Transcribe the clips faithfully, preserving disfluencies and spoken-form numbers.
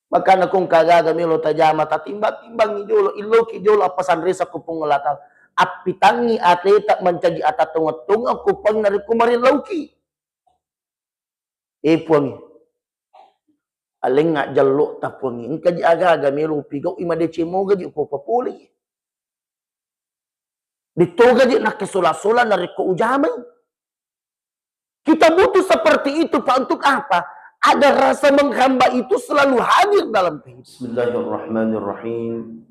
Makana ko engka gaga melo tajama, tatimbang-timbangi jolo, illoki jolo appasanresa ko Puang Allah Ta'ala. Appitangngi ateta mancaji ata tongeng-tongeng ko Puang narekko marellauki. Eh, Puangnge, alengnga jallota, Puangnge, engkaji aga-aga melo upigau'i, madeceng mogaji uko papolei. Detogaji nakkasola-sola narekko ujamai. Kita butuh seperti itu, Pak. Untuk apa? Agar rasa menghamba itu selalu hadir dalam kehidupan. Bismillahirrahmanirrahim.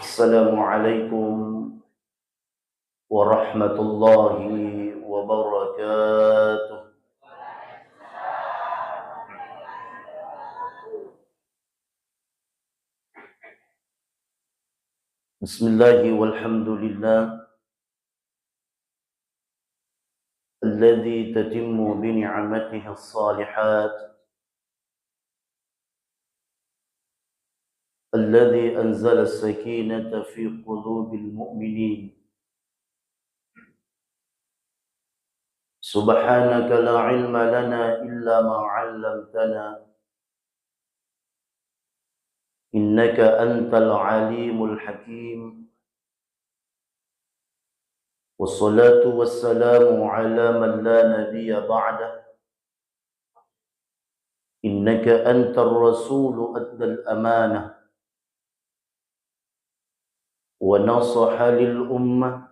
Assalamualaikum warahmatullahi wabarakatuh. Bismillahi walhamdulillah. Alladzi tatimmu bi ni'matihi as-salihat. Alladzi anzala as-sakinata fi qulubil mu'minin. Subhanaka la ilma lana illa ma 'allamtana. Innaka antal alimul hakim. Wassalatu wassalamu ala man la nabiyya ba'dah. Innaka antar rasulu addal amanah. Wa nasaha lil ummah.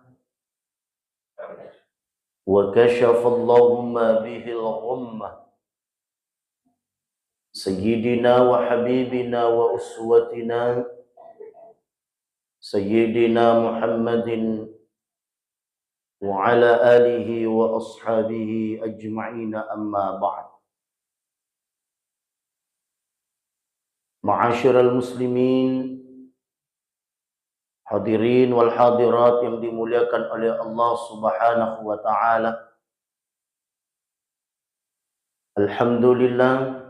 Wa kashafallahu ma bihil ghummah. Sayyidina wa habibina wa uswatina Sayyidina Muhammadin wa ala alihi wa ashabihi ajma'ina, amma ba'd. Ma'asyiral muslimin, hadirin wal hadirat yang dimuliakan oleh Allah Subhanahu wa Ta'ala. Alhamdulillah,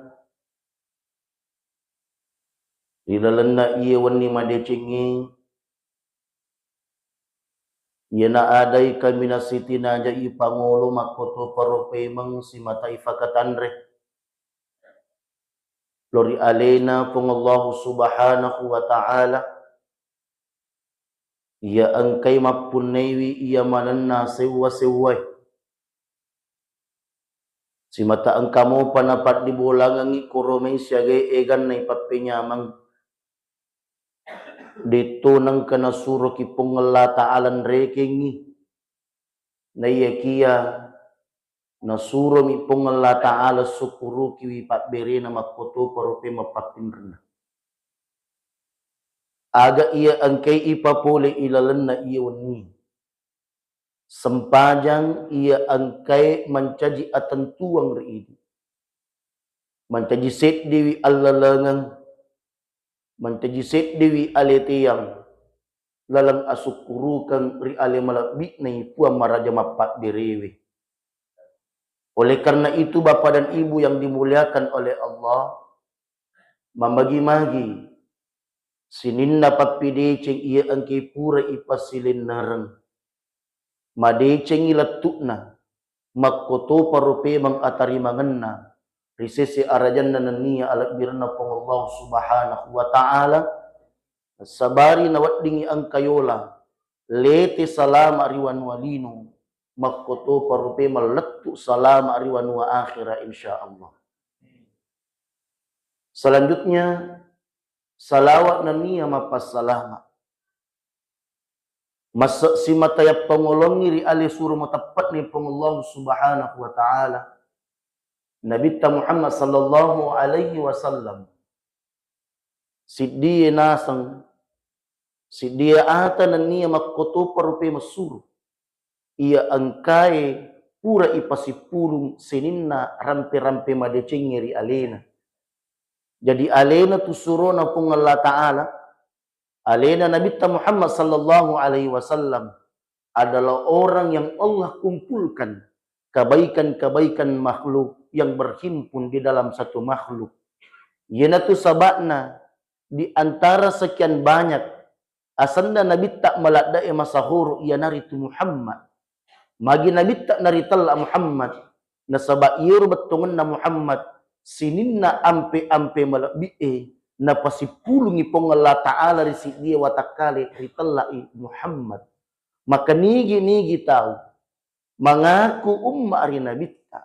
ri lalenna iye wenni madecengnge, iyena adai kaminang sitinaja ipangolo makkotoparo pemeng simata ifakatanre lao ri alena Puang Allahu Subhanahu wa Ta'ala, iya engkai mappunnaiwi iya manenna sewwa-sewwae. Simata engka mopa napaddibolangengngi koromai siaga eganna ipappenyameng. Detto nengka nasuroki Puang Allah Ta'ala nrekengngi. Naiyakiya nasuromi Puang Allah Ta'ala sukkurukiwi pabberena makkotoparo pemeng pappinrenna. Aga iya engkai ipapole ilalenna iya wenni. Sempajang iya engkae mancaji atentuang ri idi. Mancaji seddiwi allalengeng, mancaji seddiwi aleteang laleng asukkurukeng ri ale malebbi'nai Puang Maraja Mappabberewe. Oleh karena itu, Bapak dan Ibu yang dimuliakan oleh Allah, mamagi-magi sininna pappideceng iya engke pura ipasilennereng. Madecengngi lettu'na, makkotoparo pemeng atarimangenna ri sese arajanna nennia alebbirenna Puang Allah Subhanahu wa Ta'ala. Sabari naweddingngi engka yola, lete salama ri wanua lino, makkotoparo pemeng lettu salama ri wanua akhera, insya Allah. Selanjutnya, salawat nennia mappassalama. Masse simata yappangolongngi ri ale suro mateppe'ni Puang Allah Subhanahu wa Ta'ala, Nabitta Muhammad sallallahu alaihi wasallam. Siddie naseng, siddie ata nennia makkotoparo pemeng suro. Iya engkae pura ipasippulung sininna rampe-rampe madecengnge ri alena. Jadi alena tu surona Puang Allah Ta'ala, alena Nabitta Muhammad sallallahu alaihi wasallam adalah orang yang Allah kumpulkan kebaikan-kebaikan makhluk yang berhimpun di dalam satu makhluk. Iyanatu saba'na di antara sekian banyak asenna Nabitta maladde'e masahoro iyanaritu Muhammad. Magi Nabitta naritella Muhammad? Nasaba iyero bettuangenna Muhammad sininna ampe-ampe malebbi'e napasippulungi Puang Allah Ta'ala ri siddie watakkale ritella'i Muhammad. Maka nigi-nigi tau mangaku umma ri Nabitta,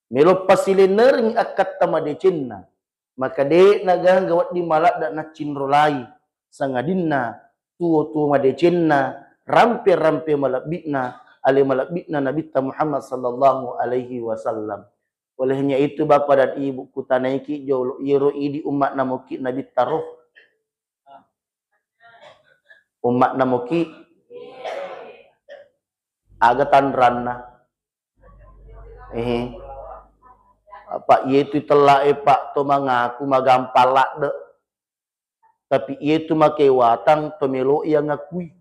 melo pasilennerengngi akkatta madecenna, maka de'na gaga wedding maladde naccinrolai, sangadinna tuo-tuo madecenna, rampe-rampe malebbi'na, ale malebbi'na Nabitta Muhammad sallallahu alaihi wasallam. Olehnya itu, Bapak dan Ibu, kutanaiki jolo, iyero idi umma'na moki Nabitta ro? Umma'na moki? Aga tanranna? Eh. Apa iyetu tellae, Pak, to mangaku magampang ladde. Tapi iyetu makewatang to melo iya ngakui.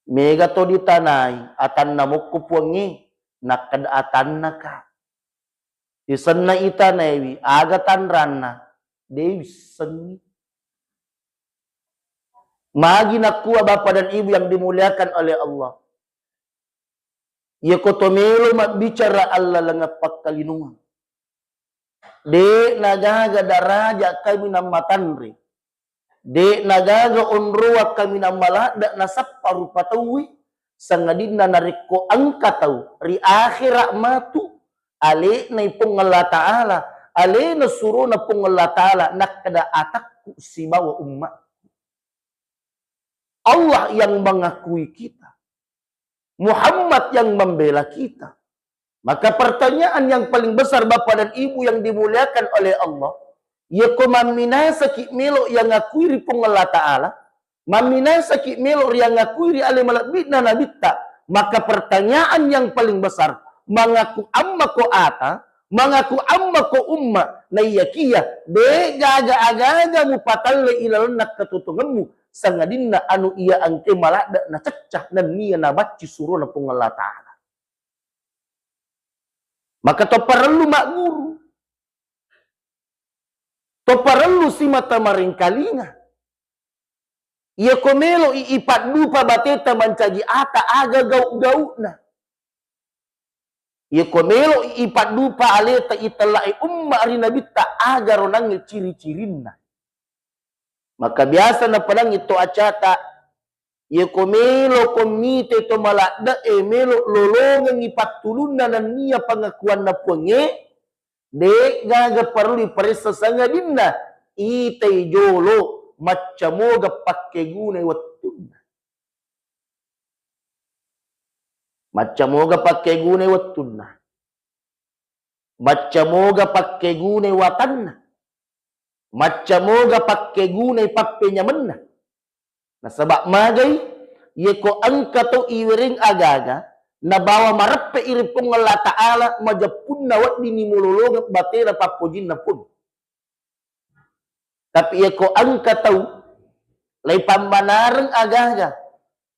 Mega to ditanai, atanna mokko Puangnge, nakkeda atannaka. Isenna itanaiwi, aga tanranna, de wissengngi. Magi nakkua Bapak dan Ibu yang dimuliakan oleh Allah. Iyako to melo mabbicara allalengeng pakkalinungang. De'na gaga daraja kaminang matanre. De'na gaga onroang kaminang maladde nasappa rupa tauwe, sangadinna narekko engka tau ri akhera matu, ale'nai Puang Allah Ta'ala, alena surona Puang Allah Ta'ala, nakkeda atakku sibawa umma. Allah yang mengakui kita. Muhammad yang membela kita. Maka pertanyaan yang paling besar, Bapak dan Ibu yang dimuliakan oleh Allah, iyako mamminasaki melo yang ngakui ri Puang Allah Ta'ala, mamminasaki melo yang ngakui ri ale malebbi'na Nabitta, maka pertanyaan yang paling besar, mangaku amma ko ata, mangaku amma ko umma, naiyakiya de gaga aga-aga mupatalle ilalenna katutungemmu, sangadinna anu iya engke maladde nacecca nennia nabacci surona Puang Allah Ta'ala. Maka to parellu magguru, to parellu simata marengkalinga. Iyako melo i ipaddupa bateta mancaji ata aga gau-gau'na. Iyako melo i ipaddupa aleta itellae umma ri Nabitta aga ronangnge ciri-cirinna. Maka biasa napadangngi to acata, iyako melo ko mite to maladde'e melo lolongengngi pattulunna nennia pangakuanna Puangnge, de gaga parellu iparessa sangadinna itai jolo maccamoga pakkegunai wettunna. Maccamoga pakkegunai wettunna. Maccamoga pakkegunai watanna. Maccamoga pakkegunai pappenyamenna. Nasaba magai, iyako engka to iwereng aga-aga, nabawa mareppe i ri Puang Allah Ta'ala, majeppunna weddinni mulolongeng batena pappojinna pun. Tapi iyako engka tau, lai pammanareng aga-aga,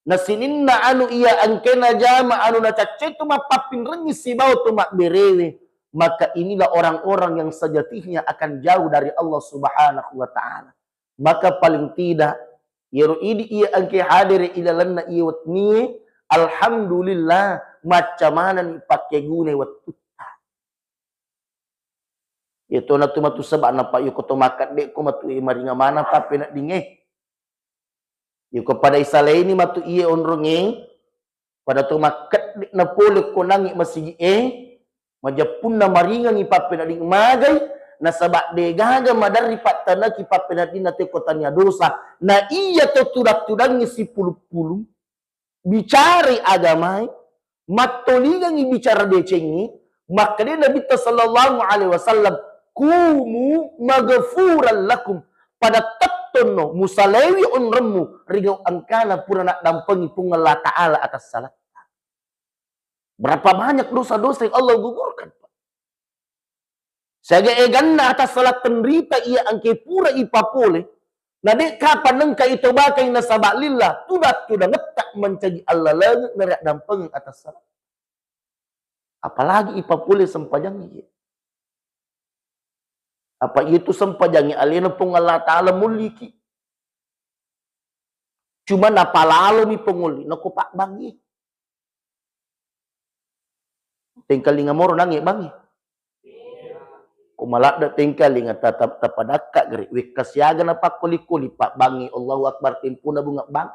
na sininna anu iya engke najama anu nacaccai tu mappappinrengngi sibawa tu mabberewe, maka inilah orang-orang yang sejatinya akan jauh dari Allah Subhanahu wa Ta'ala. Maka paling tidak, iyaro idi iya engke hadere ilalenna iya wetnie, alhamdulillah, macca manenni pakkegunai wettutta. Iyatona tu matu seba'na, Pak, iyako to makkedde ko matu, eh, maringa maneng pappeneddingnge. Iyako pada isalaini matu iye onrongnge, pada to makkedde na pole ko nangnge masigi'e, majeppunna maringangngi pappenedding magai, nasaba de gaga maderri pattanaki pappeneddinna te ko tania dosa. Na iya to tudang-tudangngi sipulung-pulung bicarai agamae, mattolingangngi bicara decengnge, makkeda Nabitta sallallahu alaihi wasallam, "Kumu maghfuran lakum." Pada tettonno musalaiwi onremmu rigau engkana pura naddampengi Puang Allah Ta'ala atas salatta. Berapa banyak dosa-dosa yang Allah gugurkan, Pak? Siaga eganna atas salah tenrita iya engke pura ipapole, na de kapang engka itobakai nasaba lillah, tudang-tudangetta mancaji allalengeng nariaddampengeng atas salah. Apalagi ipapole sempajangnge. Apa itu sempajangnge alena Puang Allah Ta'ala mulliki. Cuma napalalomi pengolli, nako pabbangi. Tengkalinga moro nangnge bangngi. Ko maladde tengkalinga tata-, tapadakka gare, wekka siaga napakkoli-koli pabbangngi Allahu Akbar tempona bunga bang.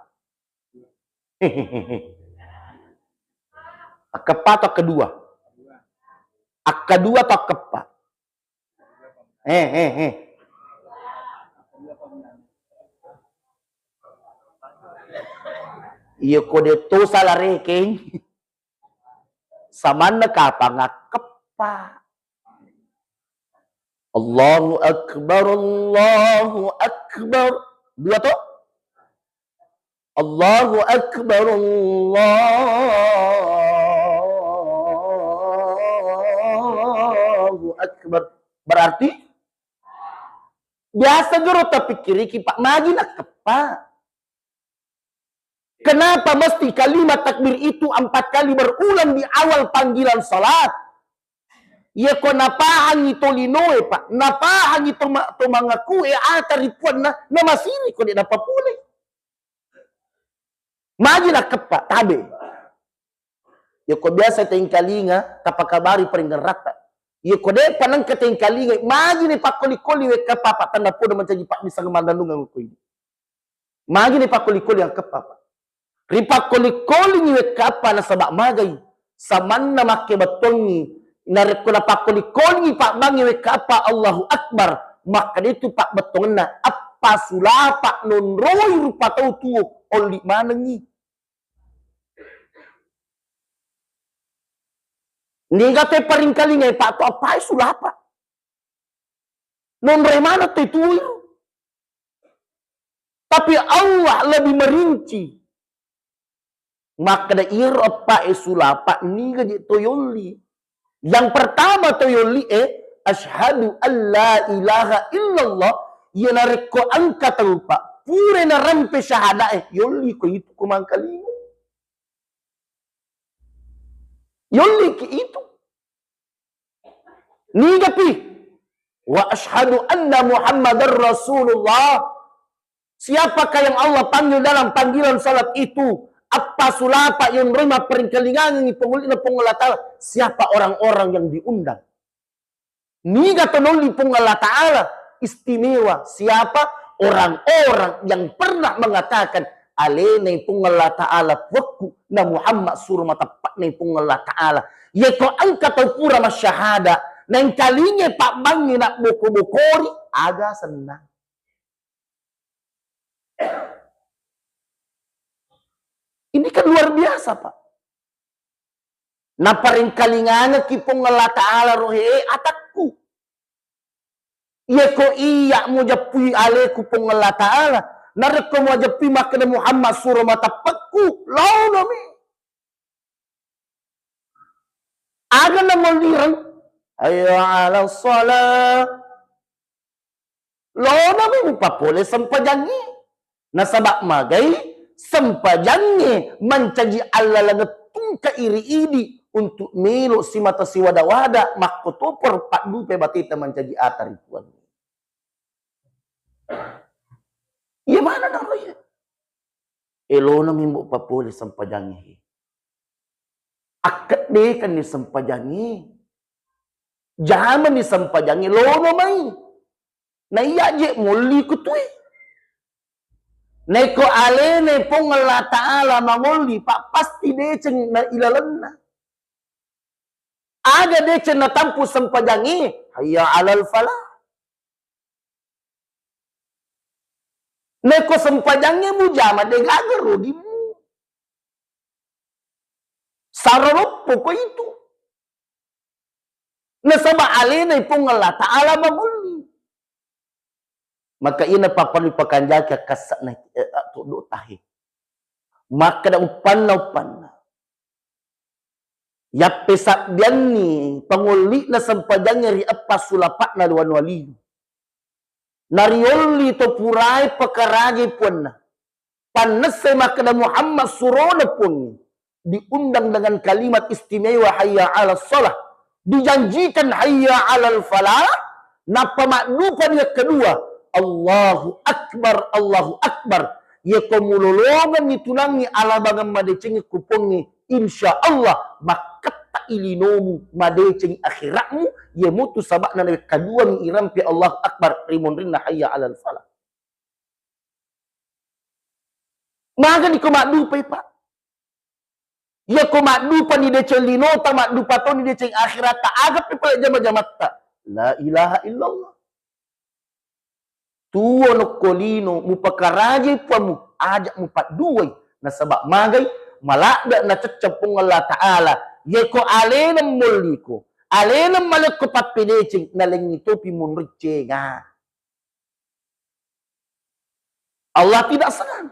Akkeppa atau kedua? Akkadua atau akkeppa? Eh, eh, eh. Iya ko de to sala rekeng. Samanna kapang akkeppa. Allahu Akbar, Allahu Akbar. Dua to? Allahu Akbar, Allahu Akbar. Berarti biasa gero tapikkiriki, Pak, magi nakkeppa. Kenapa mesti kalimat takbir itu empat kali berulang di awal panggilan salat? Iya ko napahangi tolinoe, Pak, napahangi to ma-, to mangakue ata ri puanna, namasiri ko de napapule. Magi nakkeppa, tabe. Iya ko biasa tengkalinga, tapakabari paringerratta. Iya ko depa nengka tengkalinga, magi ni pakkoli-koli wekka papa tanna podo mancaji pabbisang mannennungeng ko ini. Magi ni pakkoli-koli angkeppa, Pak. Ripakkoli-kolingi wekka eppa nasaba magai. Samanna makke bettongngi. Narekko napakkoli-kolingi pabbangngi wekka eppa Allahu Akbar, makkeda itu pabbettongenna eppa sulapa nonroi rupa tau tuo olli manengngi. Niga te paringkalingai, Pak, to appai sulapa. Nonroi maneng te tuo iro. Tapi Allah lebih merinci. Makkeda iro eppa e sulapa niga je to yolli. Yang pertama to yolli e, asyhadu an la ilaha illallah, iya narekko engka tau, Pak, pura narampe syahada e, yolli ko itu ko mangkalinga. Yolli ki itu. Nigapi? Wa asyhadu anna Muhammadar Rasulullah. Siapakah yang Allah panggil dalam panggilan salat itu? Eppa sulapa yonroi mapparingkalingangengi pangolli'na Puang Allah Ta'ala. Siapa orang-orang yang diundang? Niga to nolli Puang Allah Ta'ala istimewa? Siapa? Orang-orang yang pernah mengatakan, "Alenai Puang Allah Ta'ala puakku, na Muhammad suro mateppa'nai Puang Allah Ta'ala." Yeko engka tau pura masyahada, naengkalingai pabbangngi nabboko-bokori, aga sennang. Ini kan luar biasa, Pak. Naparingkalingangekki Puang Allah Ta'ala rohe atakku. Yeko iya mujappui aleku Puang Allah Ta'ala, narekko mujappui makkeda Muhammad suro mateppekku, launami. Aga namollireng? Hayya 'alas shalah. Lonami mupapole sempajangnge. Nasaba magai sempajangnge mancaji allalengeng tungka iri idi untuk melo simata siwada-wada makkotoparo paddupe bateta mancaji ata ri Puang. Iya mana naro iya? Elona mimbo papole sempajangnge. Akkeddekenni sempajangnge. Jamani sempajangnge, lono mai. Na iya je molli kutui. Naiko alene Puang Allah Ta'ala mangolli, pa pasti deceng na ilalenna. Aga deceng natampu sempajangnge, hayya 'alal falah. Naiko sempajangnge mujama, degaga rogimmu. Saroloppo ko itu. Nasaba alena Puang Allah Ta'ala mangolli. Maka ina paparlu pakanjaki akkassa'na, eh, tuddu tahe. Makkeda uppanna, uppanna. Yappesabbianni pangolli'na sempajangnge ri eppa sulapa'na ri wanua lino. Nariolli to purae pakaragai puanna. Pannessai makkeda Muhammad surona Puangnge. Diundang dengan kalimat istimewa, hayya 'alas shalah. Dijanjikan hayya 'alal falah, nappa maddupani yang kedua, Allahu Akbar, Allahu Akbar. Yeko mulolongenni tunangngi alabangeng madecengnge ku Puangnge, insya Allah, mak-, makketta ilinomu, madeceng akhiratmu, yemutu sabakna nawe kaduami irampe Allahu Akbar ri munrinna hayya alal falah. Magani ko maddupai, Pak? Iya ko maddupa ni deceng linota, maddupa to ni deceng akhiratta, aga pe pole jama-jamatta? La ilaha illallah. Tuwo nokko lino mupakarajai puammu, aja mupadduai. Nasaba magai, maladde nacecce Puang Allah Ta'ala. Yeko alena molliko, alena malekko pappedeceng, nalengngi topi munriccenga. Allah tidak senang.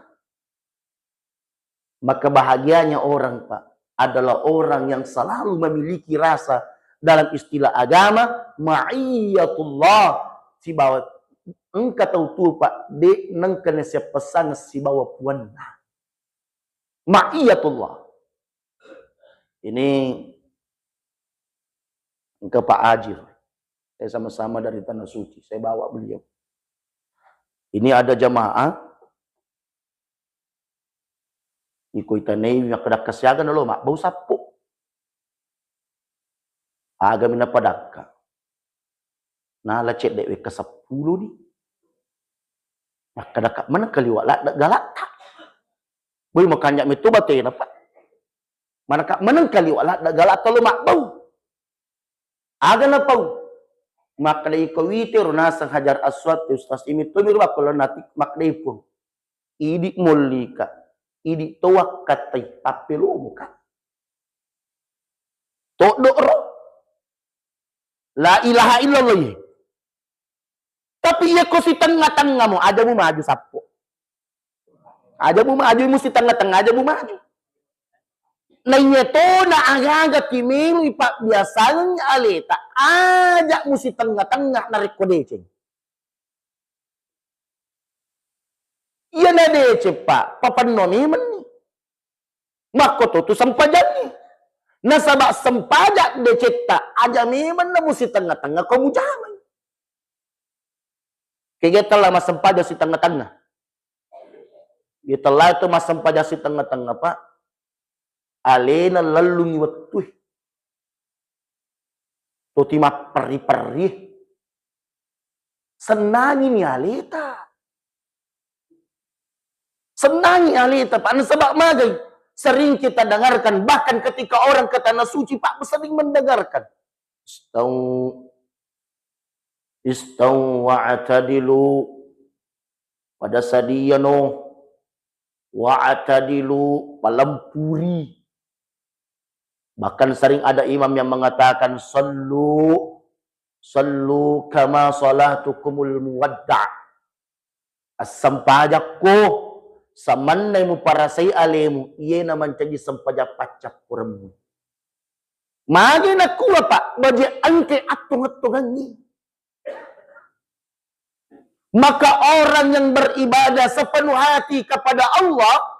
Maka bahagianya orang, Pak, adalah orang yang selalu memiliki rasa, dalam istilah agama, ma'iyatullah. Sibawa engka tau tuo, Pak, de nengka nasiappessang sibawa puanna. Ma'iyatullah. Ini engka Pak Ajir. Saya sama-sama dari Tanah Suci. Saya bawa beliau. Ini ada jamaah iko itanaiwi makkadakka siaga nalo mabbau sappo. Agami napadakka. Nala cedde wekka seppulo ni. Makkadakka maneng kaliwa ladde galatta. Boy makanja metto batena, Pak. Manakka maneng kaliwa ladde galatta lo mabbau. Aga napau? Makkeda iko witero naseng Hajar Aswad, Ustaz Imi to miro makkulo nati makkeda ipun. Idi mollika, idi to wakkattai, pappelomoka. Toddo ro. La ilaha illallah ye. Tapi iya ko sitengnga-tengngamo, aja mu maju sappo. Aja mu maju, mu sitengnga-tengngah, aja mu maju. Naiya tona aga-aga timelu ipabbiasangeng aleta, aja mu sitengnga-tengngah narekko deceng. Iya na deceng, Pak, papenno memenni. Makkototu sempajangnge. Nasaba sempajang decetta aja memang namu sitengnga-tengnga ko mujamai. Kegetta la massempajang sitengnga-tengnga. Itella tu massempajang sitengnga-tengnga, Pak. Alena lellungi wettue. Toti mapperri-perri. Sennangini aleta. Sennangi aleta, Pak. Nasaba magai? Sering kita dengarkan, bahkan ketika orang ke tanah suci, Pak, sering mendengarkan. Istau, istau wa'tadilu. Pada sadiano, wa'tadilu, palempuri. Bahkan sering ada imam yang mengatakan, "Sallu, sallu kama salatukumul muwadda." Assempajakko, samannai muparasai alemu, iyena mancaji sempajang paccappurammu. Magi nakkua, Pak, baje engke attong-attongangngi. Maka orang yang beribadah sepenuh hati kepada Allah,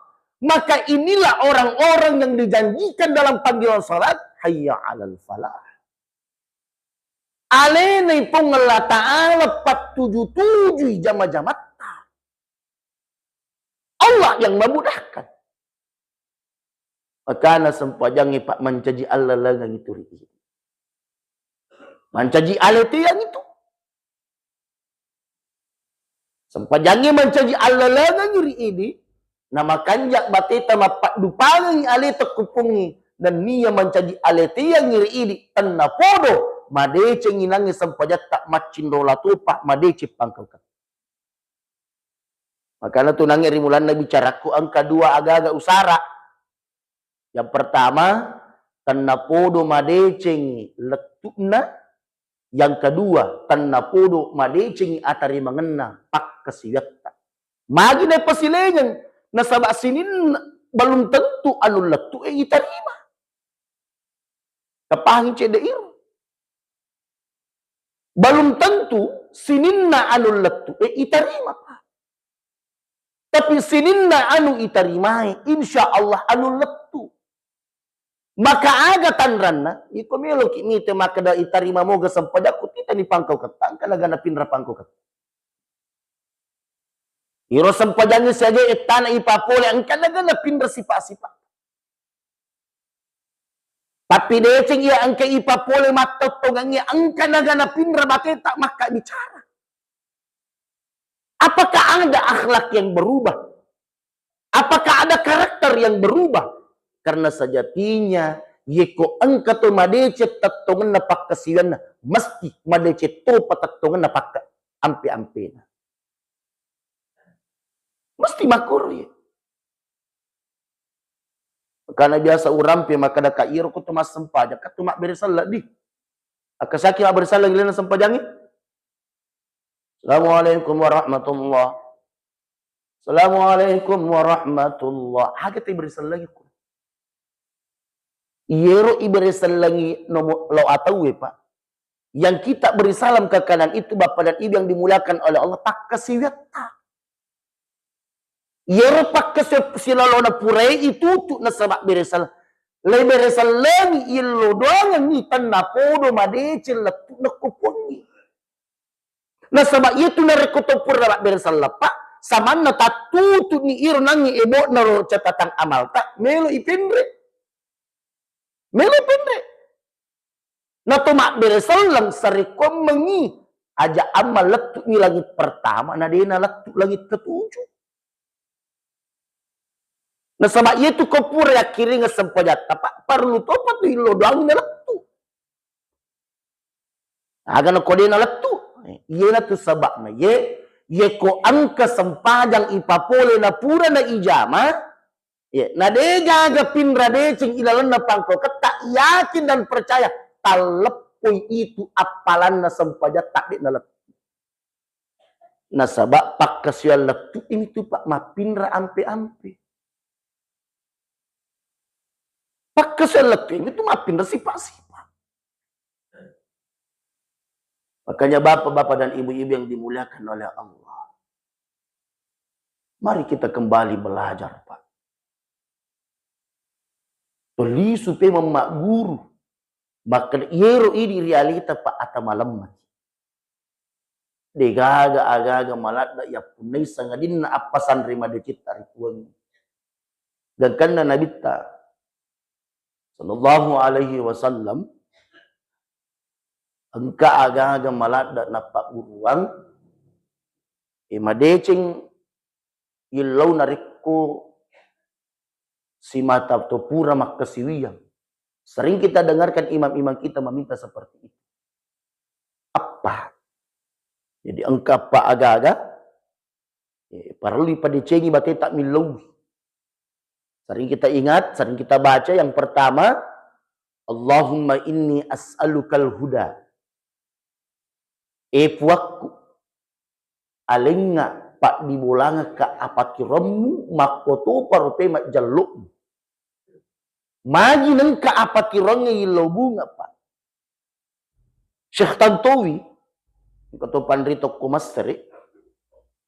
maka inilah orang-orang yang dijanjikan dalam panggilan salat, "Hayya 'alal falah." Alenai Puang Allah Ta'ala pattuju-tujui jama-jamatta. Allah yang memudahkan. Makana sempajangnge, Pak, mancaji allalengang itu ri idi. Mancaji aleteang itu. Sempajangnge mancaji allalengang ri idi, namakanja bateta mappaddupangengngi aleta kupungngi, nennia mancaji aleteang ri idi, tennapodo madecengngi nangnge sempajatta, maccinrola topa madeceng pangkaukeng. Makana tu nangnge ri mulanna bicarakku engka dua aga-aga usara. Yang pertama, tennapodo madecengngi lettu'na. Yang kedua, tennapodo madecengngi atarimangenna pakkasiwiatta. Magi napasilengeng, nasaba sininna belum tentu anu lettu'e itarima. Tapahangi cedde iro. Belum tentu sininna anu lettu'e itarima, Pak. Tapi sininna anu itarimae, insya Allah anu lettu. Maka aga tanranna, iko meloki mite makkeda itarima moga sempajakku, titani pangkauketta, engka naga napinra pangkauketta. Iro sempajangnge siaga ettana ipapole, engka naga napinra sipa-sipa. Tapi deceng iya engka ipapole mattettongengnge, engka naga napinra bateta makkabicara. Apakah ada akhlak yang berubah? Apakah ada karakter yang berubah? Karena sejatinya, yeko engka to madeceng tettongenna pakkasiwianna, mesti madeceng topa tettongenna pakka-, ampe-ampena. Mesti makkoro ye. Karena biasa urampe makkeda, "Ka iyaro ko to massempajang, ka to mabbere selleng di." Akkasiaki mabbere selleng lena sempajangnge? Assalamualaikum warahmatullah. Assalamualaikum warahmatullah. Aga te beri sellengi ku. Iyero iberi sellengi nomor lo atau we, Pak. Yang kita beri salam ke kanan itu, Bapak dan Ibu yang dimuliakan oleh Allah, pakkasiwiatta. Iyero pakkasi-, silalona purai itutu nasaba beri sel-, le beri sellengi illo doangengngi tennapodo madeceng lettu nakko puangngi. Nasaba iyatu narekko to pura mabbere selleppa, samanna tattutuni iro nangnge ebo'na ro catatang amalta, melo ipenre. Melo ipenre. Nato mabbere selleng sarekkoammengngi aja amma lettu'ni langit pertama, na dena lettu langit ketujuh. Nasaba iyatu ko pura yakkiringeng sempajatta, Pak, parellu topa tu illo doangi nalettu. Aga nako de nalettu? Iyanatu saba'na ye, yeko engka sempajang ipapole napura na ijama, ye, na de gaga pinra deceng ilalenna pangkauketta, yakin dan percaya talleppoi itu appalanna sempajatta de nalettu. Nasaba pakkasiwiang lettu imitu, Pak, mappinra ampe-ampe. Pakkasiwiang lettu imitu mappinra sipa-sipa. Makanya bapak-bapak dan ibu-ibu yang dimuliakan oleh Allah, mari kita kembali belajar, Pak. Tuli supaya memmagguru. Maka yero idi realita, Pak, ata malemmaki. Degaga aga-aga maladda yappunnai sangadinna appasanre madecitta ri Puang. Gangkanna Nabitta sallallahu alaihi wasallam, engka aga-aga maladda nappagguruang, e, madeceng illau narekko simata to pura makkasiwiang. Sering kita dengarkan imam-imam kita meminta seperti itu. Apa? Jadi engka apa aga-aga, eh, parellu ipadecengi bateta millauwi. Sering kita ingat, sering kita baca, yang pertama, "Allahumma inni as'alukal huda." E Puakku, alengnga paddibolangekka apatirommu, makkotoparo pe majjallo'mu. Magi nengka apatirongnge yillo bunga, Pak. Syekh Tantowi, engka to panrita ko Mesir,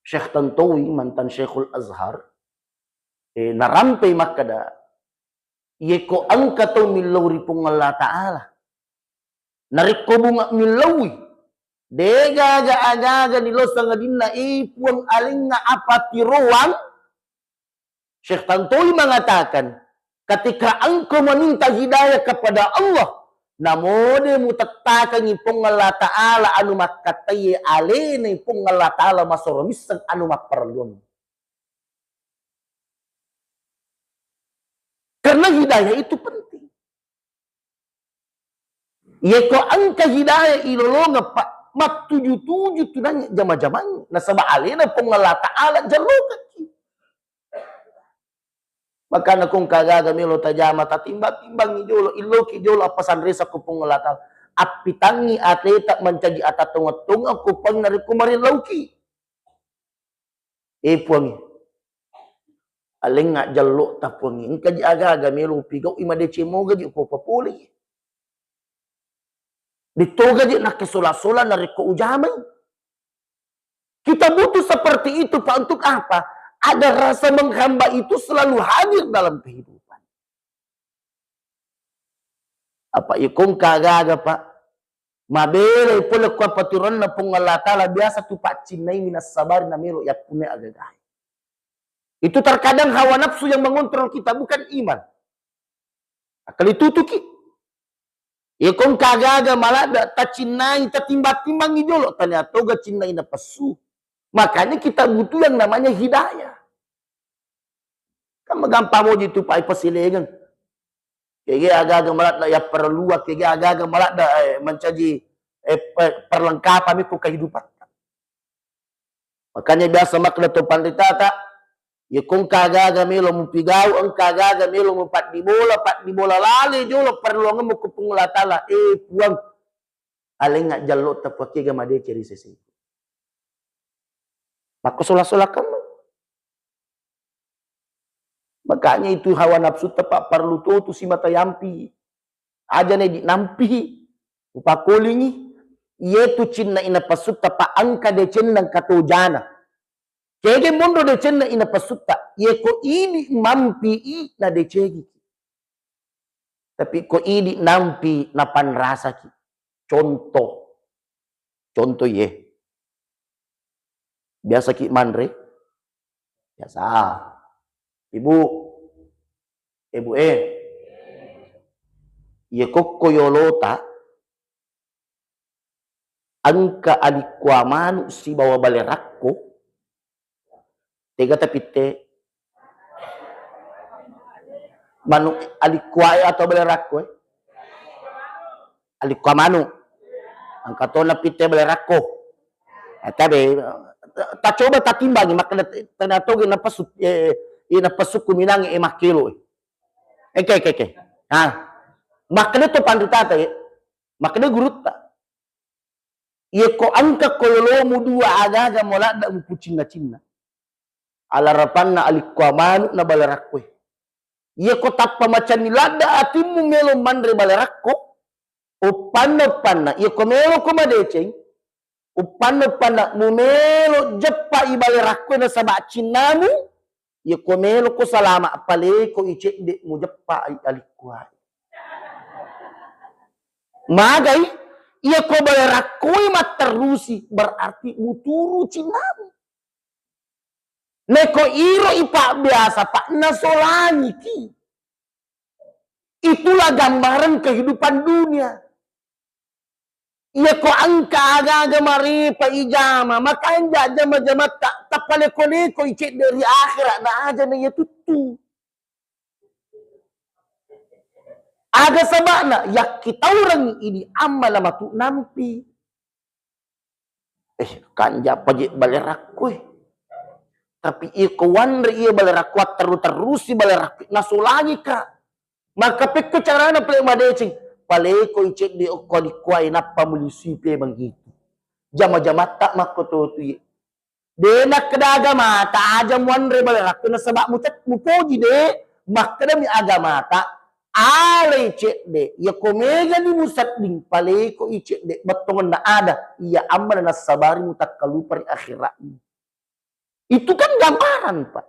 Syekh Tantowi, mantan Syekhul Azhar, eh, narampei makkeda, yeko engka tau millau ri Puang Allah Ta'ala, narekko bunga millaui, degaga aga-aga nillau sangadinna, eh, Puang, alengnga apatiroang, Syekh Tantowi mengatakan, ketika engkau meminta hidayah kepada Allah, namode mutettakangi Puang Allah Ta'ala anu makkattaie alena Puang Allah Ta'ala masoro misseng anu mapparelluang. Karena hidayah itu penting. Yeko engka hidayah ilolongeng, Pak, mattuju-tuju tu nanya jama-jamang. Nasaba alena Puang Allah Ta'ala jallokaki. Makana kong kagaga melo tajama, tatimbang-timbangi jolo, illoki jolo appasanresa ko Puang Allah Ta'ala. Appitangi ateta mancaji ata tonga-tonga ko Puang narekko marillauki. Eh, Puangnge, alengnga jallo'ta, Puangnge. Engkaji aga-aga melo upigau'i, madeceng mogaji upapole. Detogaji nakkasola-sola narekko ujamai. Kita butuh seperti itu, Pak. Untuk apa? Agar rasa menghamba itu selalu hadir dalam kehidupan. Apa ikong kagaga, Pak? Mabelai pole ko apatiroanna Puang Allah Ta'ala, biasa tu paccinnaimi nassabari namelo yappunnai agagae. Itu terkadang hawa nafsu yang mengontrol kita, bukan iman. Akali tutuki. Iyako engka aga-aga maladde tacinnai, tatimbang-timbangi jolo, tania toga cinnai napessu. Makanya kita butuh yang namanya hidayah. Kan magampang moji tu pai pasilengeng. Kege aga-aga maladde yapparelluang, kege aga-aga maladde, eh, mancaji, eh, pe-, perlengkapan mi ko kehidupan. Makanya biasa makkeda to panritata, iyako engka aga-aga melo mupigau, engka aga-aga melo mupaddibola, paddibola lale jolo parelluangemmu ko Puang Allah Taala. Eh, Puang, alengnga jallotta, Puang, kega madeceng ri sesengku. Makko sola-sola kamma. Makanya itu hawa nafsutta, Pak, parellu to tu simata yampi. Aja na idi nampi. Upakolingi. Iyetu cinna inapessutta, Pak, engka decenna, engka tojana. Kege monro decenna inapessutta, iyeko idi mampi i na decegi. Tapi ko idi nampi napanrasaki. Contoh. Contoh ye. Biasaki manre? Biasa. Ibu. Ibu, eh. Ye kokko yolota, engka alikkua manu sibawa bale rakko, tega tapitte? Manu alikkua e atau bale rakko e? Alikkua manu. Engka to napitte bale rakko. Eh, tabe, tacoba tatimbangi, makkeda tena toge napessu, eh, eh, napessukku minangi, eh, makkelo, eh. Eke, eke, eke. Ha. Makkeda to panritata, eh. Makkeda gurutta. Iyeko engka ko yolomu dua aga-aga mo ladde mupucinna-cinna. Alarapanna alikkua manu na bale rakko e. Iyeko tappa macanni ladde atimmu melo manre bale rakko, uppanna-uppanna, iyeko melo ko madeceng, uppanna-uppanna mumelo jeppa i bale rakko e nasaba cinnamu, iyeko melo ko salama, paleko i cedde mujeppa i alikkua e. Magai, iyeko bale rakko e matterusi, berarti muturu cinnamu. Neko iro ipabbiasa, Pak, nasolangiki. Itulah gambaran kehidupan dunia. Iyako engka aga-aga marepa ijama, makanja jama-jamatta, tapaleko-leko icedde ri akhirat, na aja na iya tuttu. Aga saba'na, yakkitaurengngi idi ammala matu nampi. Eh, kanja paje bale rakko e. Tapi iko wanre iya bale rakko, atteru-terusi bale rakko, nasolangika. Maka pekko carana pale madeceng, paleko icedde okko adikkuae nappa mulisui pemeng itu. Jama-jamatta makko totu ye. De nakkeda agamata aja muanre bale rakko nasaba mucet-, mupoji de, makkedami agamata, alai cedde, yako megani musedding, paleko i cedde, bettongenna ada, iya ammana nassabari mutakkalupa ri akhiratmu. Itu kan gambaran, Pak.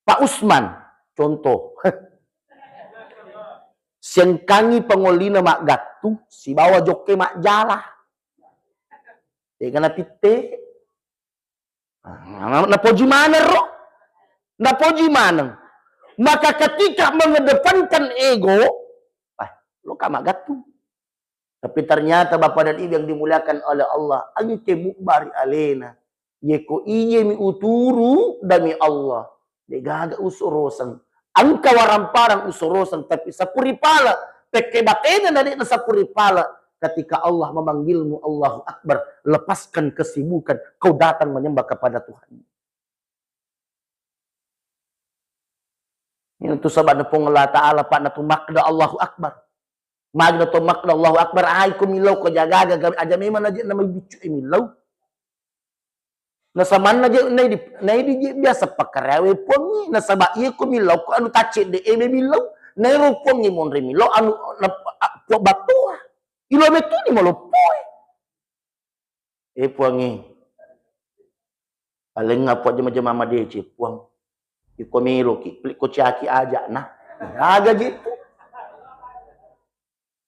Pak Usman, contoh. Siengkangi pangollina maggattu sibawa jokke majjala. Tega napitte? Ah, napoji maneng ro. Napoji maneng. Maka ketika mengedepankan ego, ah, lo ka maggattu. Tapi ternyata Bapak dan Ibu yang dimuliakan oleh Allah, engke mubba ri alena. Yeko iyemi uturu demi Allah, degaga usoroseng. Engka waramparang usoroseng, tapi sapuri pala, pekke batena na de'na sapuri pala. Ketika Allah memanggilmu, Allahu Akbar, lepaskan kesibukan, kau datang menyembah kepada Tuhan. Ini tu sabana Puang Allah Ta'ala, Pak, natu makkeda Allahu Akbar. Magi natu makkeda Allahu Akbar, ai ko millau ko jagaga, aja memang aja nama biccu e millau. Nasamanna je, nai di, nai di je biasa pakkarewe Puangnge, nasaba iya ko millau ko anu tacedde e me millau, nai ro Puangnge monre millau anu na, a, Puang battoa. Ilo metuni maloppoe. Eh, Puangnge. Palengnga Puang jama-jama madeceng, Puang. Iko meloki, pelikko ciaki aja, nah. Aga gitu.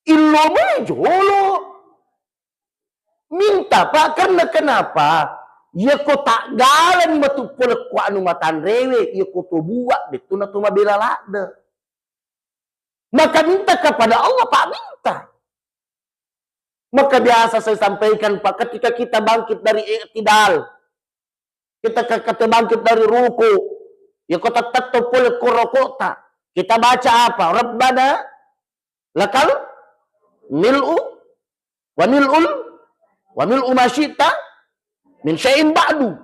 Illo mai jolo. Minta, Pak, karena kenapa? Yako taggalani matu pole ko anu matanrewe, yako to buat, bettu na to mabela ladde. Maka minta kepada Allah, Pak, minta. Maka biasa saya sampaikan, Pak, ketika kita bangkit dari i'tidal, kita ke-, kita bangkit dari ruku, ya kota tetto pole ko rokokta, kita baca apa? Rabbana lakal mil'u wa mil'ul wa mil'u ma syi'ta min syai'in ba'du.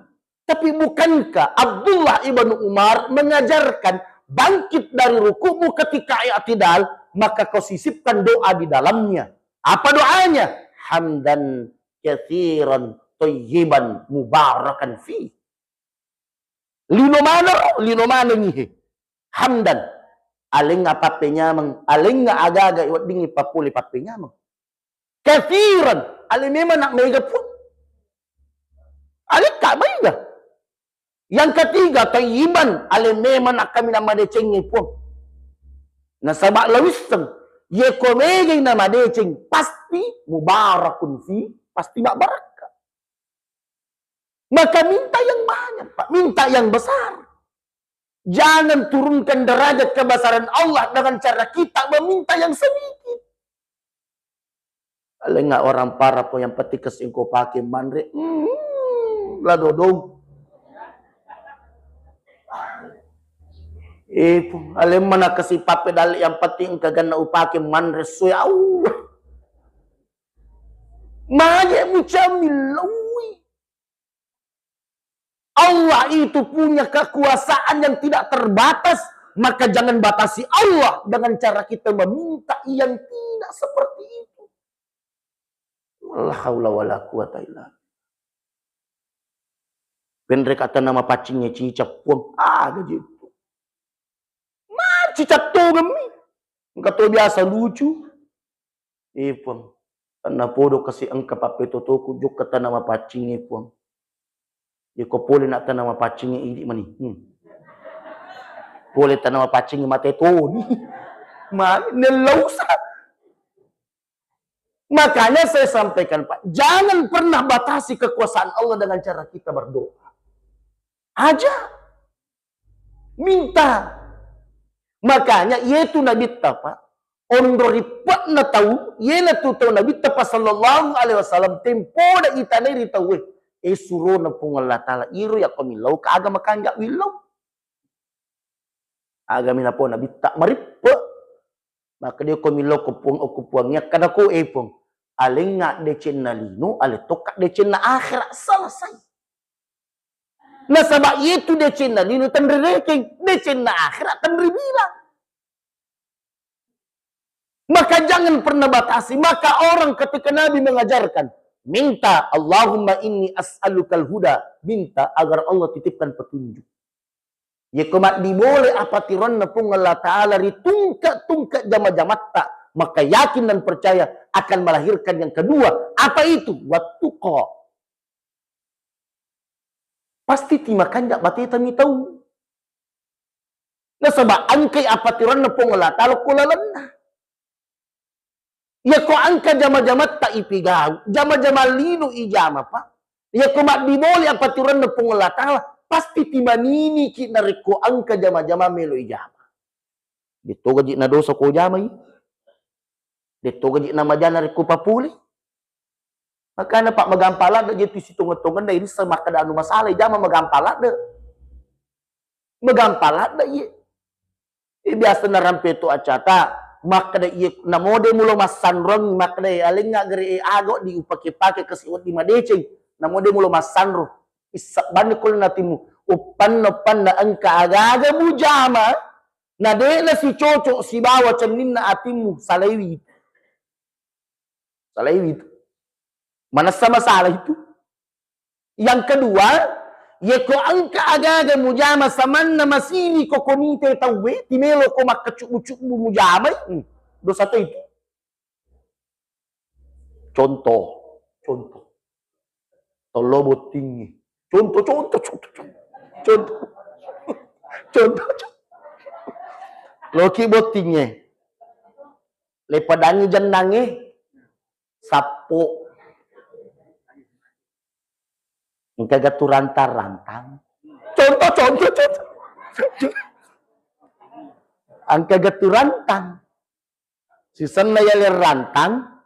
Tapi bukankah Abdullah ibnu Umar mengajarkan bangkit dari ruku'mu ketika i'tidal, maka kau sisipkan doa di dalamnya. Apa doanya? Hamdan katsiran thayyiban mubarakan fi. Lino maneng, lino maneng ihe. Hamdan. Alengnga pappenyameng, alengnga agaga weddingngi pappole pappenyameng. Katsiran, ale memang nak mega pun. Alekka mega. Yang ketiga, thayyiban, ale memang nak kaminang madecengnge, Puang. Nasaba lawisseng, ye ko megai na madeceng, pasti mubarakun fi, pasti mabbarakka. Maka minta yang banyak, Pak, minta yang besar. Jangan turunkan derajat kebesaran Allah dengan cara kita meminta yang sedikit. Alengnga orang para po yang penting kasi engko pake manre. Hmm, la dodong. Eh, Puang, alemma na kasi pape dalle yang penting engka ganna upake manre sue. Au. Maje mucammi laui. Allah itu punya kekuasaan yang tidak terbatas, maka jangan batasi Allah dengan cara kita meminta yang tidak seperti itu. La haula wala quwata illa billah. Penre kata nama pacingnge cicak, Puang. Ah, gaji itu. Ma cicak tongemmi. Engka to biasa lucu. Eh, Puang, tenna podo kasi engka pappetotoku jokka tana mapaccingnge, Puang. Yeko pole na tana mapaccingnge, idi mani. Hmm. Pole tana mapaccingnge, mate toni. Ma, nellausa. Makanya saya sampaikan, Pak, jangan pernah batasi kekuasaan Allah dengan cara kita berdoa. Aja. Minta. Makanya, iyetu Nabitta, Pak, onro rippe'na tau, iyanatu tau Nabitta, Pak, sallallahu alaihi wasallam, tempoda itanai ri tauwe, eh, surona Puang Allah Ta'ala, iro yakko millau ka aga makanja willau. Agami napau Nabitta marippe. Maka dia ko millau ko Puang, okko Puang, yakkada ko, eh, Puang, alengnga decenna lino, ale tokka decenna akhirat, selesai. Nasaba iyetu decenna lino tenrirekeng, decenna akhirat tenribilang. Maka jangan pernah batasi. Maka orang ketika Nabi mengajarkan, minta, "Allahumma inni as'alukal huda," minta agar Allah titipkan petunjuk. Yeko maddibole apa tironne Puang Allah Ta'ala ri tungke-tungke jama-jamatta, maka yakin dan percaya akan melahirkan yang kedua. Apa itu? Wattuqa. Pasti timakanja bateta mitau. Nasaba engkai apa tironne Puang Allah Ta'ala ko lalenna. Yako engka jama-jamatta ipigau, jama-jama lino ijama, Pak. Yako maddibole apa tironne Puang Allah Ta'ala, pasti timaniniki narekko engka jama-jama melo ijama. Detto gaji na dosa ko jamai. Detto gaji na majana rekko papule. Makana, Pak, magampang ladde je tu sitongeng-tongenna irisseng makkeda anu masalah ijama, magampang ladde. Magampang ladde iye. Eh, biasa narampe tu acata, makkeda iye, namo de mulo massanrong, makkeda, eh, alengnga gere, eh, ago di upake-pake kasi wedding madeceng, namo de mulo massanro. Issebbanni kulle natimu, uppanna-uppanna engka aga-aga mujama, na de na sicocok sibawa cenninna atimmu, salaiwi. Salaiwi tu. Manessa masalah itu. Yang kedua, yeko engka aga-aga mujama samanna masini ko komite tauwe, timelo ko makkacubbu-cubbu mujamai, hmm, dosa to itu. Contoh, contoh. Tollo bottingnge. Contoh, contoh, contoh, contoh. Contoh. Contoh, contoh. Loki bottingnge. Lepadangi jennangnge. Sappo. Engka gatu rantang-rantang. Contoh, contoh, contoh. Engka gatu rantang. Sisenna yale rantang,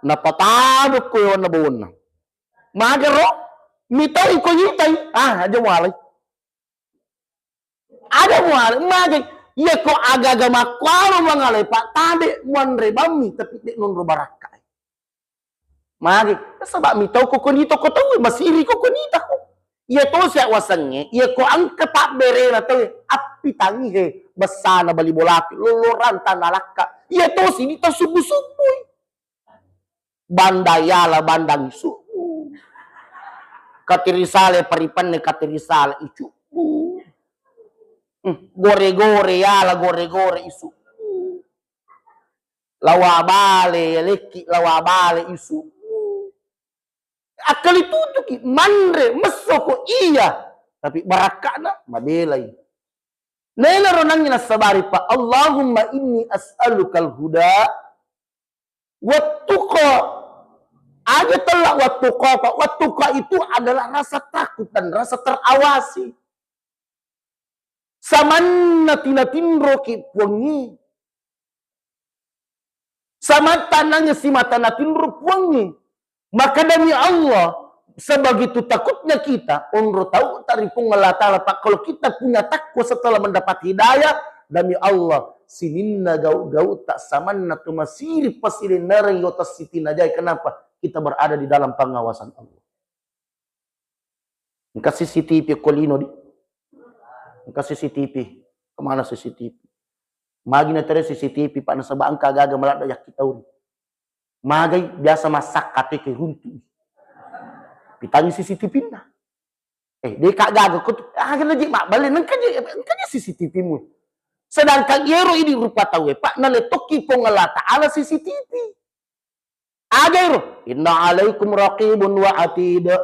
napatabukku yawanna bawonna. Magaro, mitau iko yitai, ah, aja mualai. Aja mualai, mage, iya ko aga-aga makkuaro mangalai, Pak, tabe muanre bammi, tapi de nonro barakka. Mage, nasaba mitau ko koni to ko tau, masiri ko koni tako. Iya tosi wasengnge, iya ko engka pabberena tau, appitangi he, bessana bali bolaku, lolorang tanah lakka. Iya tosi ni tau subu-subui. Banda yala bandang subu. Katiri sale paripanne katiri sale icubu. Hmm, gore-gore yala gore-gore isubu. Lawa bale, lekki lawa bale isu. Akkali tutuki, manre, messoko iya. Tapi barakka'na, mabelai. Nainaro nangngi nassabari, Pak. Allahumma inni as'alukal huda wattuqa. Aja tella wattuqa, Pak. Wattuqa itu adalah rasa takut dan rasa terawasi. Samanna tinatinroki Puangnge. Samatta nangnge simata natinro Puangnge. Maka demi Allah, sebegitu takutnya kita, onro tau tari Puang Allah Ta'ala, Pak, kalau kita punya takwa setelah mendapat hidayah, demi Allah, sininna gau-gau tak samanna tu masiri pasilennereng yo tasitinajai. Kenapa? Kita berada di dalam pengawasan Allah. Engka C C T V ko lino di. Engka C C T V. Kemana C C T V? Magi na tere C C T V, Pak, nasaba engka gaga maladda yakki tauri. Magai biasa massakka teke runtu. Pitangi C C T V na. Eh, deka gaga ko tu. Ah, kena je mak balik, engka je, engka je C C T V mu. Sedangkan yero idi rupa tau e, Pak, naletokki Puang Allah Ta'ala C C T V. Aja iro, inna alaikum raqibun wa atid.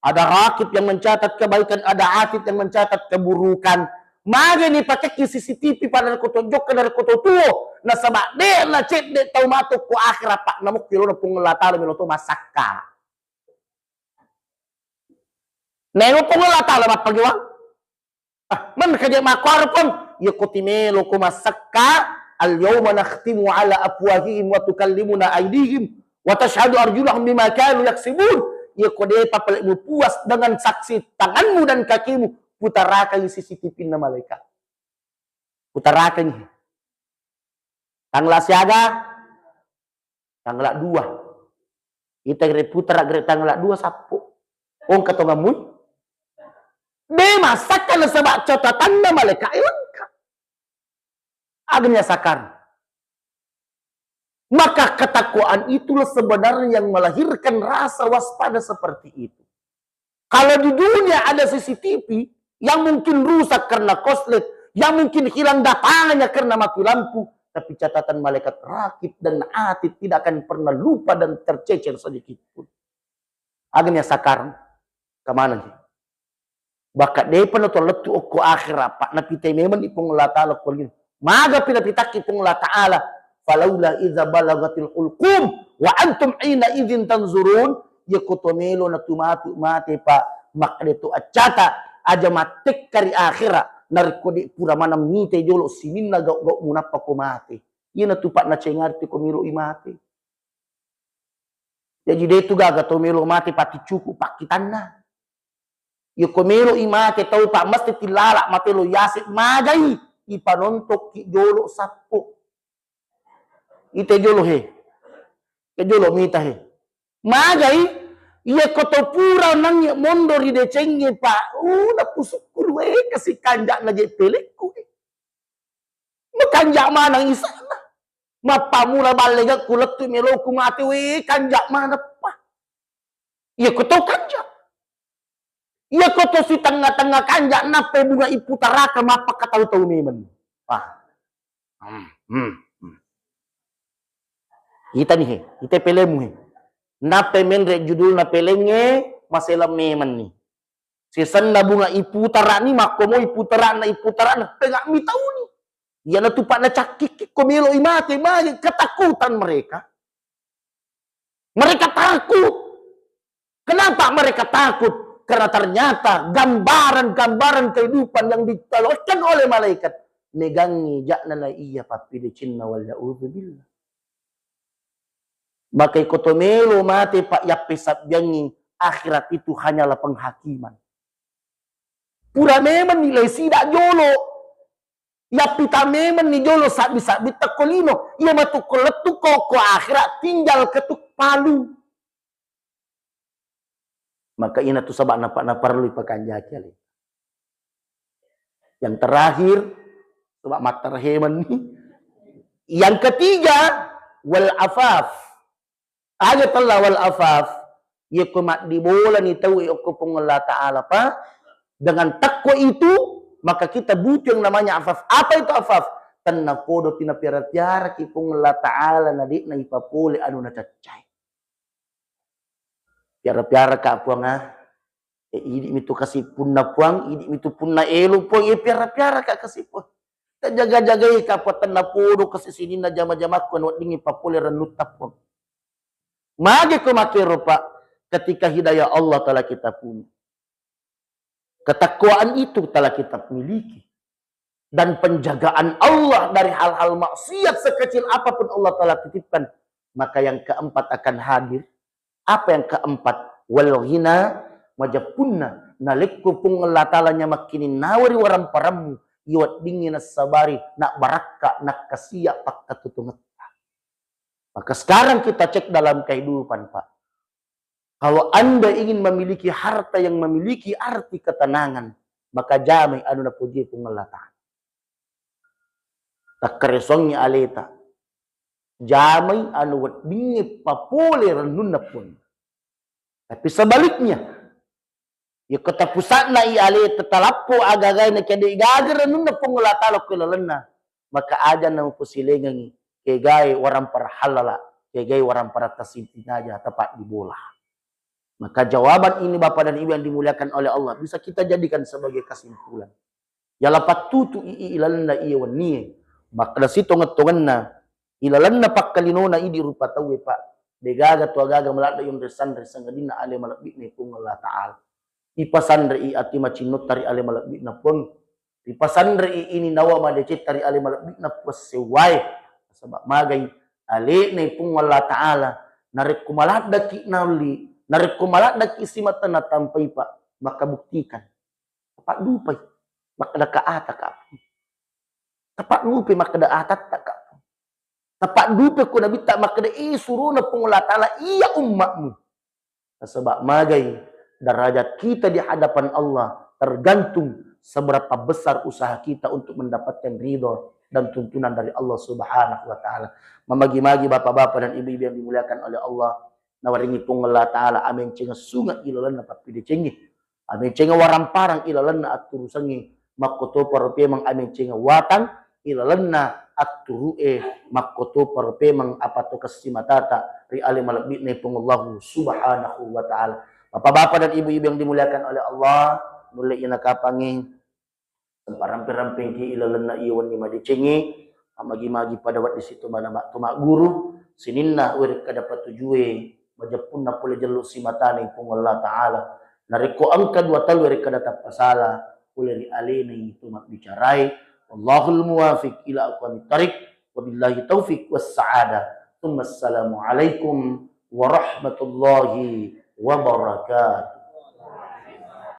Ada rakib yang mencatat kebaikan, ada atid yang mencatat keburukan. Magi ni pakekki C C T V pada ko tojokka dari ko tuo. Nasaba de na cedde tau matu ko akhirat, Pak, namukki lona Puang Allah Ta'ala melo to masakka. Nemo Puang Allah Ta'ala mappagewang. Ah, man kaje makkuaro pun, iya ko timelo ko massakka, al yauma nakhtimu ala afwahihim wa tukallimuna aidihim wa tashhadu arjuluhum bima kanu yaksibun. Iya ko depa pale mupuas dengan saksi tanganmu dan kakimu, putarakan C C T V na malaikat. Putarakan. Tanggal siaga, tanggal dua. Ita gere putara gere tanggal dua sappo. Ongka tongammui. De massakka nasaba catatanna malaikat e lengkap. Agnya sakar. Maka ketakwaan itulah sebenarnya yang melahirkan rasa waspada seperti itu. Kalau di dunia ada C C T V yang mungkin rusak karena korslet, yang mungkin hilang datanya karena mati lampu, tapi catatan malaikat rakib dan atid tidak akan pernah lupa dan tercecer sedikit pun. Agni sakar kemana ni? Baka depa na to lettu okko akhirat, Pak, napitai memang ni Puang Allah Ta'ala ko lino. Maga pi napitakki Puang Allah Ta'ala, falaula idza balagatil hulqum wa antum hina idzin tanzurun. Iya ko to melo na tu matu mate, Pak, makkeda to accata, aja mattekka ri akhirat, narekko de pura maneng mite jolo sininna gau-gau munappa ko mate. Iya na tu, Pak, nacengari ko melo i mate. Jaji de tu gaga to melo mate pati cuku pakkitanna. Iya ko melo i mate tau, Pak, mesti tilala mate lo yase magai ipanontokki jolo sappo. Ite jolo he. Ke jolo mita he. Magai, iya ko to pura nangnge mondo ri decengnge, Pak. Uh, na pusukku luwe kasi kanja na je pelekku. Makanja maneng isana. Mappamula balle gakku lettu meloku mate, we, kanja maneppa. Iya ko to kanja. Iya ko to si tengnga-tengnga kanja nappai bunga iputaraka mappakatau-tau memeng. Wah. Hmm, hmm, hmm. Ita ni he, ita pelemu he. Nappai menre judulna pelengnge, maselang memeng ni. Sisenna bunga iputarani, makkomo iputarana, iputarana, tengah mitauni. Iyanatu, Pak, nacakkikki ko melo i mate, magi ketakutan mereka. Mereka takut. Kenapa mereka takut? Karena ternyata gambaran-gambaran kehidupan yang ditawarkan oleh malaikat megangi jakna na iya pappidecenna, wal ya'udzubillah. Maka iko to melo mate, Pak, yappesabbiangngi akhirat itu hanyalah penghakiman. Pura memang nilai sida jolo. Yappita memang ni jolo sabbi-sabbi tekko lino. Iya matu ko lettu ko, ko akhirat tinggal ketuk palu. Maka ina tu sabak napa-, naparlu ipakanjaki ale. Yang terakhir, sebab matterhemen ni. Yang ketiga, wal afaf. Aga tella wal afaf, yekko maddibolani tau okko Puang Allah Ta'ala, Pak, dengan takwa itu, maka kita butuh yang namanya afaf. Apa itu afaf? Tennapodo tina piara-piara ki Puang Allah Ta'ala, na de'na ipapole anu nacaccai. Piara-piara ka Puang, ah. Eh, idi mitu kasi punna Puang, idi mitu punna elo Puang, eh, piara-piara ka kasi Puang. Tajaga-jagai ka Puang, tennapodo kasi sininna jama-jamakku anu weddingngi papole rennutta Puang. Mage ko makero, Pak, ketika hidayah Allah telah kita punya. Ketakwaan itu telah kita miliki. Dan penjagaan Allah dari hal-hal maksiat sekecil apapun Allah telah titipkan. Maka yang keempat akan hadir. Apa yang keempat? Wal ghina, majeppunna. Nalekko Puang Allah Ta'ala nyamakkini nawari waramparammu, iweddingngi nassabari, nak barakka, nakkasia pakkatutungetta. Maka sekarang kita cek dalam kehidupan, Pak. Kalau Anda ingin memiliki harta yang memiliki arti ketenangan, maka jamai anu napuji Puang Allah Ta'ala. Takkaresongngi aleta. Jamai anu weddingnge papole rennunna Puang. Tapi sebaliknya, yekko tapusa'na i aleta, talappo aga-agae na kede gaga rennunna Puang Allah Ta'ala ko lalenna, maka aja na mupusilengengi kegae warampara halala, kegae warampara tasinting aja, tepat di bola. Maka jawaban ini, Bapak dan Ibu yang dimuliakan oleh Allah, bisa kita jadikan sebagai kesimpulan. Yala pattutu i, i ilalenna iya wennie. Makkeda sitongeng-tongenna, ilalenna pakkalinona idi rupa tauwe, Pak. Degaga tu agaga maladde yonre sanre sangadinna ale malebbi'na Puang Allah Ta'ala. Ipasanre i ati macinnotta ri ale malebbi'na Puang. Ipasanre i ini nawa madecetta ri ale malebbi'na Puang sewwae. Nasaba magai alena Puang Allah Ta'ala. Narekko maladdaki naulli, narekko maladdaki simata natampai, Pak, maka buktikan. Tapaddupai makkeda ka ata ka. Tapaddupai makkeda atatta ka. Tapaddupai ko nabitta makkeda, eh, surona Puang Allah Ta'ala iya ummatmu. Nasaba magai derajat kita di hadapan Allah tergantung seberapa besar usaha kita untuk mendapatkan ridho dan tuntunan dari Allah Subhanahu wa Ta'ala. Memagi-magi bapak-bapak dan ibu-ibu yang dimuliakan oleh Allah, nawaringi Puang Allah Ta'ala amencenga sunga ilalanna pappidecengi. Amencenga waramparang ilalanna atturusangnge, makkotoparo pemeng amencenga watang ilalanna atturu'e, makkotoparo pemeng apa to kessimatata ri ale malebbi'na Puang Allahu Subhanahu wa Ta'ala. Bapak-bapak dan ibu-ibu yang dimuliakan oleh Allah, nulle ina kapangi Semparampe-rampengki ilalenna iya wenni madecengnge, magi-magi pada wedding situ mana mak-, to magguru, sininna werekkada patujue, majeppunna pole jellu simatana Puang Allah Ta'ala. Narekko engka dua talu werekkada tappasala, pole ri alena itu mabbicarai. Wallahul muwafiq ila aqwamit thariq. Wabillahi taufiq was sa'adah. Tsumma assalamualaikum warahmatullahi wabarakatuh.